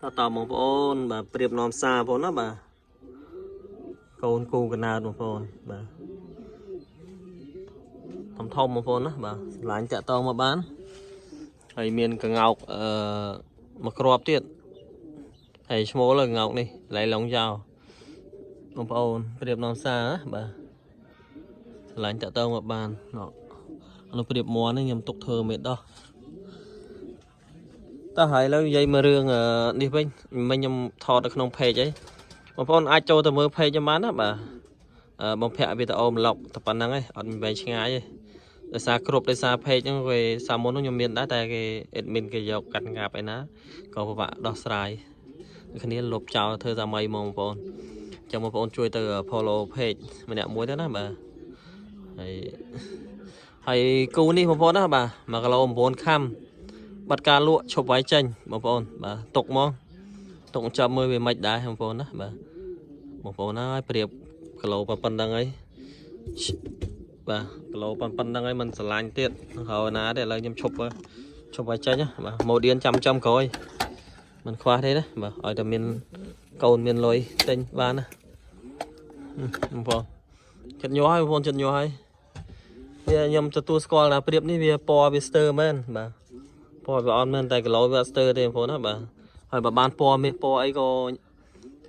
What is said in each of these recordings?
តតបងប្អូនបាទប្រៀបនាំសារបងប្អូនណាបាទកូនគូកណើតបងប្អូនបាទធំធំបងប្អូនណាបាទស្រឡាញ់តាក់តងមកបានហើយមានកងោកអឺមួយគ្រាប់ទៀតហើយឈ្មោលកងោកនេះឡៃឡុងចោលបងប្អូនប្រៀបនាំសារណាបាទស្រឡាញ់តាក់តងមកបានណនោះប្រៀបមន់នេះខ្ញុំទុកធ្វើមេដោះតោះហើយឥឡូវនិយាយមករឿងនេះវិញមិញខ្ញុំថតនៅក្នុង page អីបងប្អូនអាចចូលទៅមើល page ខ្ញុំបានណាបាទបំភាក់វីដេអូប្លុកតែប៉ុណ្្នឹងឯងអត់មានវែងឆ្ងាយទេដោយសារគ្រប់ដោយសារ page ហ្នឹងគេសាមុនខ្ញុំមានដែរតែគេ admin គេយកកាត់ងាប់ឯណាក៏ពិបាកដោះស្រាយគ្នាលុបចោលធ្វើតាមអីហ្មងបងប្អូនចាំបងប្អូនជួយទៅ follow page ម្នាក់មួយទៅណាបាទហើយហើយគូនេះបងប្អូនណាបាទ1គីឡូ9ខាំបាត់ការលក់ឈប់វាយចេញបងប្អូនបាទទុកមកទុកចាប់មើលវាមិនដែរបងប្អូនណាបាទបងប្អូនហើយប្រៀបគីឡូប៉ុណ្្នឹងហើយបាទគីឡូប៉ុណ្្នឹងហើយមិនស្រឡាញ់ទៀតហើយណាទេឥឡូវខ្ញុំឈប់ឈប់វាយចេញបាទម៉ូឌៀនចាំចាំក្រោយមិនខ្វះទេណាបាទឲ្យតែមានកូនមានលុយទិញបានណាបងប្អូនចិត្តញ័រហើយបងប្អូនចិត្តញ័រហើយវាខ្ញុំទទួលស្គាល់ថាប្រៀបនេះវាពណ៌វាស្ទើរមែនបាទពណ៌វាអត់មែនតែគីឡូវាអត់ស្ទើរទេបងប្អូនណាបាទហើយបើបានពណ៌មាសពណ៌អីក៏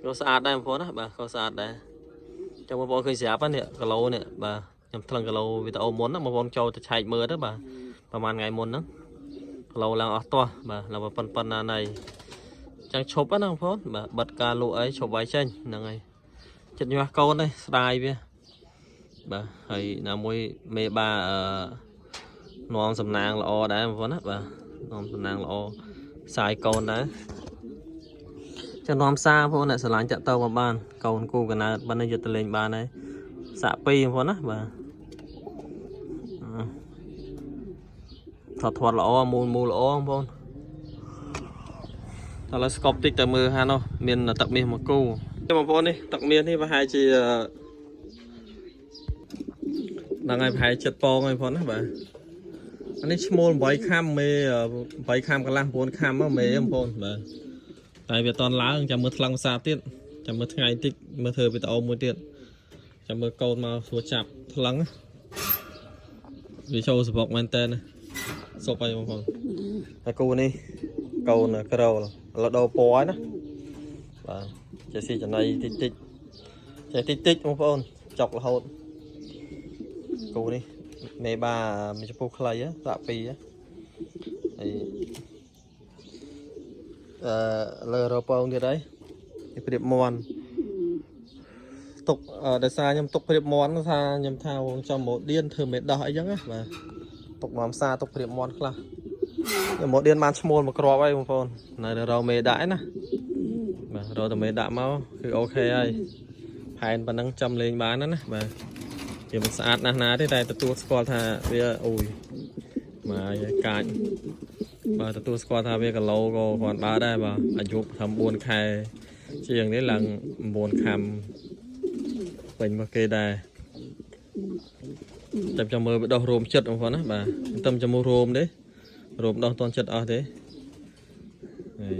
ក៏ស្អាតដែរបងប្អូនណាបាទក៏ស្អាតដែរចាំបងប្អូនឃើញស្រាប់ហ្នឹងនេះគីឡូនេះបាទខ្ញុំថ្លឹងគីឡូវីដេអូមុនណាបងប្អូនចូលទៅឆែកមើលទៅបាទប្រហែលថ្ងៃមុនហ្នឹងគីឡូឡើងអស់ទាស់បាទឡើងប៉ុនប៉ុណ្ណាណៃចឹងឈប់ណាបងប្អូនបាទបិទការលក់អីឈប់វាយចេញហ្នឹងហើយចិត្តញាស់កូននេះស្ដាយវាបាទហើយណាមួយមេបាអឺនាំសំណាងល្អដែរបងប្អូនណាបាទនាំសំណាងល្អសាយកូនដែរចាំនាំសារបងប្អូនអ្នកស្រឡាញ់តាក់តមកបានកូនគូកណើតបើនេះយកទៅលេងបានហើយសាក់ពីរបងប្អូនណាបាទថតធាត់ល្អមូលមូលល្អបងប្អូនឥឡូវស្កប់តិចទៅមើលហានោះមានទឹកមាសមួយគូបងប្អូននេះទឹកមាសនេះប្រហែលជាហ្នឹងហើយប្រហែលចិត្តពងហើយបងប្អូនណាបាទអានេះឈ្មោល8ខាំមេ8ខាំកន្លះ9ខាំមេបងប្អូនបាទតែវាអត់តឡើងចាំមើលថ្លឹងភាសាទៀតចាំមើលថ្ងៃតិចមើលធ្វើវីដេអូមួយទៀតចាំមើលកូនមកសួរចាប់ថ្លឹងវាចូលសបុកមែនតើណាសុបហើយបងប្អូនតែគូនេះកូនក្រោលឥឡូវដូរពណ៌ហើយណាបាទចេះស៊ីចំណៃតិចតិចចេះតិចតិចបងប្អូនចុករហូតគូនេះមេបាមានចំពោះខ្លីដាក់ពីរហើយអឺលើរពងទៀតហើយនេះព្រៀបមន់ទុកដោយសារខ្ញុំទុកព្រៀបមន់ថាខ្ញុំថាចំម៉ូឌៀនធ្វើមេដោះអីចឹងណាបាទទុកនាំសារទុកព្រៀបមន់ខ្លះម៉ូឌៀនបានឈ្មោលមកគ្រាប់ហើយបងប្អូននៅរកមេដាក់ឯណាបាទរកតែមេដាក់មកគឺ OK ហើយផែនប៉ុណ្ណឹងចាំលេងបានណាណាបាទវាមិនស្អាតណាស់ណាទេតែទទួលស្គាល់ថាវាអូយមកកាចបាទទទួលស្គាល់ថាវាគីឡូក៏គ្រាន់បើដែរបាទអាយុធ្វើ4ខែជាងនេះឡើង9ខាំពេញមកគេដែរចាំចាំមើលវាដោះរោមចិត្តបងប្អូនណាបាទមិនចាំមើលរោមទេរោមដោះតន់ចិត្តអស់ទេហើយ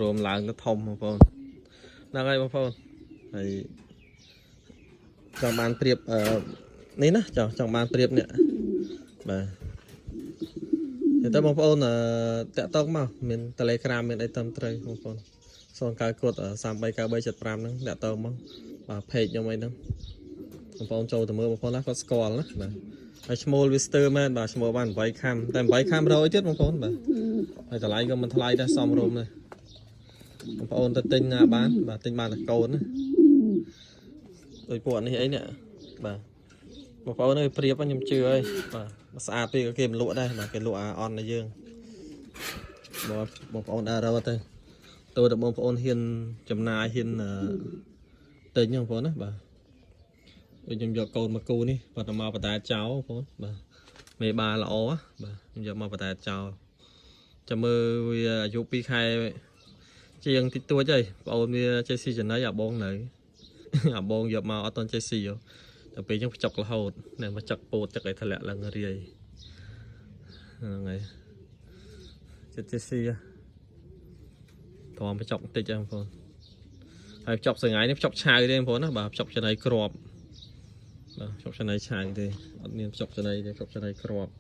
រោមឡើងទៅធំបងប្អូនហ្នឹងហើយបងប្អូនហើយចង់បានប្រៀបអឺនេះណាចង់ចង់បានប្រៀបនេះបាទតែបងប្អូនតាក់តងមកមាន Telegram មានអីតាមត្រូវបងប្អូន09គុត339375ហ្នឹងតាក់តងមកបាទ page ខ្ញុំអីហ្នឹងបងប្អូនចូលទៅមើលបងប្អូនណាគាត់ស្គាល់ណាបាទហើយឈ្មោលវាស្ទើរមែនបាទឈ្មោលបាន8ខាំតែ8ខាំរយទៀតបងប្អូនបាទហើយតម្លៃក៏មិនថ្លៃដែរសមរម្យដែរបងប្អូនទៅទិញណាបានបាទទិញបានតែកូនណាដូចពួកនេះអីនេះបាទបងប្អូនអើយប្រៀបខ្ញុំជឿហើយបាទស្អាតពេកក៏គេមិនលក់ដែរបាទគេលក់អាអន់ឲ្យយើងបងបងប្អូនដើររកទៅទៅតែបងប្អូនហ៊ានចំណាយហ៊ានទិញបងប្អូនណាបាទដូចខ្ញុំយកកូនមកគូនេះគាត់ទៅមកបតែចោលបងប្អូនបាទមេបាល្អបាទខ្ញុំយកមកបតែចោលចាំមើលវាអាយុ2ខែជាងតិចតួចហើយបងអូនវាចេះស៊ីចំណីអាបងនៅអាបងយកមកអត់ទាន់ចេះស៊ីហ៎តែពេលអញ្ចឹងផ្ចុករហូតណែមកចឹកពោតចឹកឲ្យធ្លាក់ឡើងរាយហ្នឹងហើយចិត្តចេះស៊ី ទ្រាំភ្ចុកបន្តិចហ្នឹងបងប្អូនហើយភ្ចុកសងៃនេះភ្ចុកឆៅទេបងប្អូនណាបាទភ្ចុកចំណីគ្រាប់បាទភ្ចុកចំណីឆៅទេអត់មានភ្ចុកចំណីទេភ្ចុកចំណីគ្រាប់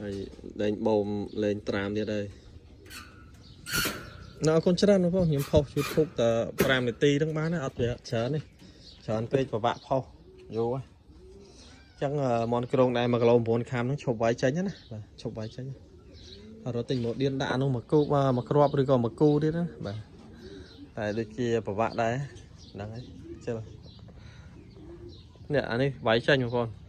ហើយលែងបូមលែងត្រាមទៀតហើយណ៎អរគុណច្រើនបងប្អូនខ្ញុំផុស YouTube តែ5នាទីហ្នឹងបានណាអត់ច្រើនទេច្រើនពេកពិបាកផុសយូរហ៎ចឹងមន់ក្រងដែរ1គីឡូ9ខាំហ្នឹងឈប់វាយចេញណាបាទឈប់វាយចេញអត់រត់ទិញមកឌៀនដាក់នោះមកគូមកគ្រាប់ឬក៏មកគូទៀតណាបាទតែដូចជាពិបាកដែរហ្នឹងហើយជិលនេះអានេះវាយចេញបងប្អូន។